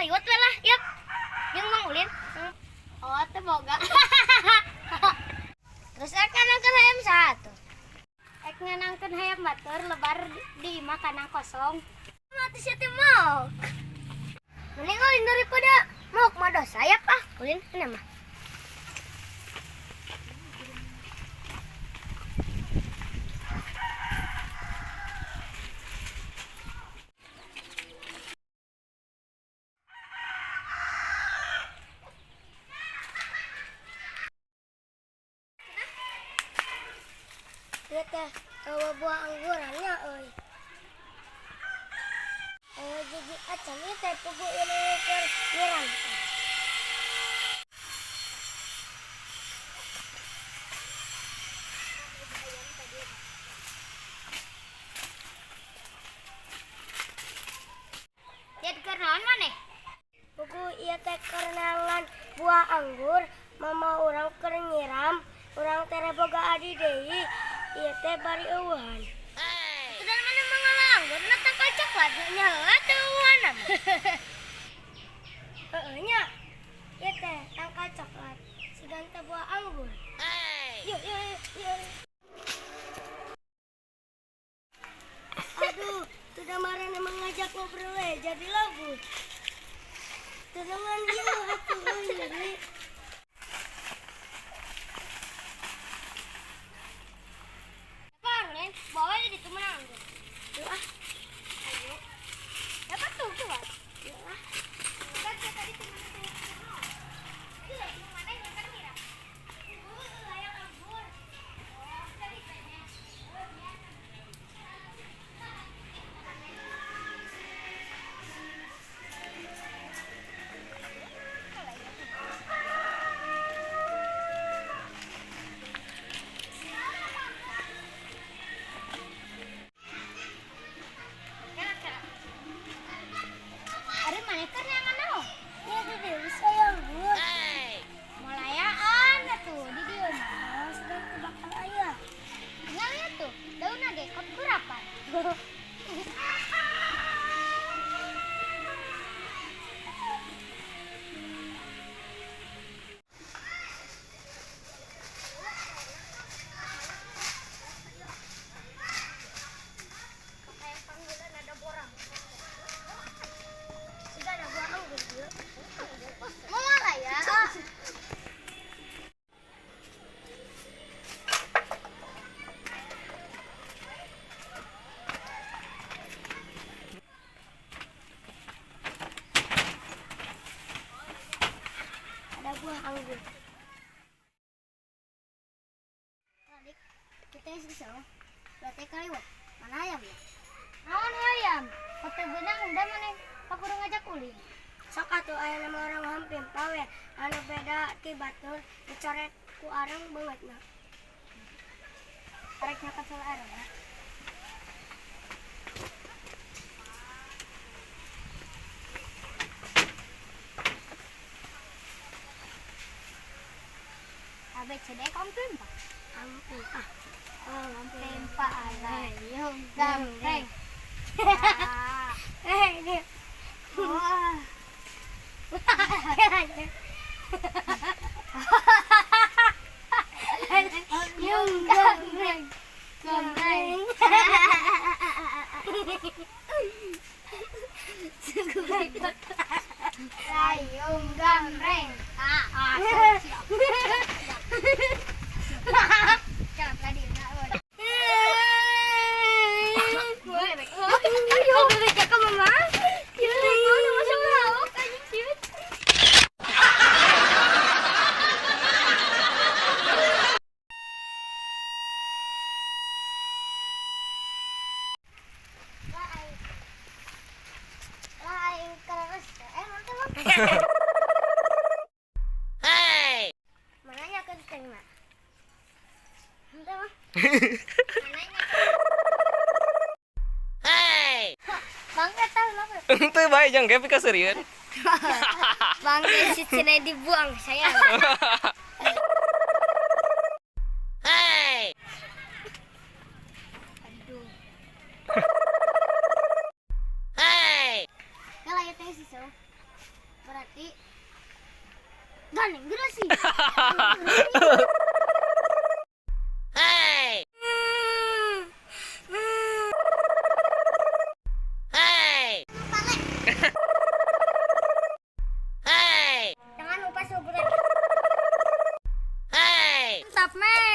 Kaliwat we lah, yuk. Jeung Mang Ulin. Oh, teu boga. Terus ek nganangkeun hayam saha tuh? Ek nganangkeun hayam batur lebar di imah kandang kosong. Mati sia teh maok. Mending ulin daripada maok mah dosa ya ah, ulin ini mah. Ieu teh eueuh buah anggurannya euy. Eueuh jiji acan ieu teh pugu ieu keur nyerang. Lihat keur naon maneh? Pugu ieu teh keur neangan buah anggur, mama urang keur nyiram, urang teh boga adi deui. Ieu teh bari eueuhan. Sudah mana mangala anggur na tangkal coklat nya heula teu eueuhan. Heeh nya. Ieu teh tangkal coklat sigan teh buah anggur. Yuk yuk yuk. Aduh, sudah marah emang ngajak ngobrol we jadi labu. Tenangan dia atuh euy. Bawa aja di temen anggur. Yuk ah. Ayo. Dapat tuh tuh. Yuk ah. Kan tadi temen saya. Itu mana yang kan mira. Hayang anggur. Oh, dari tanya. Ari maneh keur neangan naon? Ieu di dieu saya anggur. Molayaan atuh di dieu mah sedang teu bakal aya. Tinggal lihat tuh, daunna ge kot kurapan. Kayak panggilan ada borang. Sudah ada buah anggur ieu. Mau malah ya? Ada buah anggur. Adik, kita isi sama. Berarti kaliwat. Mana ayam ya? Naon hayam? Kote benang udah mana? Aku udah ngajak ulin. Sok atuh aya nama orang hampir pawe anu beda ti batur dicoret ku arang beungeutna. Arek nyakat salah arang ya. ABCD kampung pak? Kampung ah. Oh, kampung pak alayung gambreng. Eh ini. Wah. Yung gambreng. Gambreng. Layung gambreng. Ah, ah. Siap tadi nak. Ayo, bebek ke mama. Masuk lauk anjing ciut. Lah aing keres. Nanti mah. Hey! Mananya kenteng nak? Nanti mah. Mananya. Hey! Bangke tahu lah. Ente bae jang ge pikaseurieun. Bangke si cenah dibuang saya. Hey! Aduh. Hey! Kalau ya teh sih so. Berarti gandeng geus sih. Hey! Hey! Hey! Jangan lupa subscribe. Hey! Mantap, men.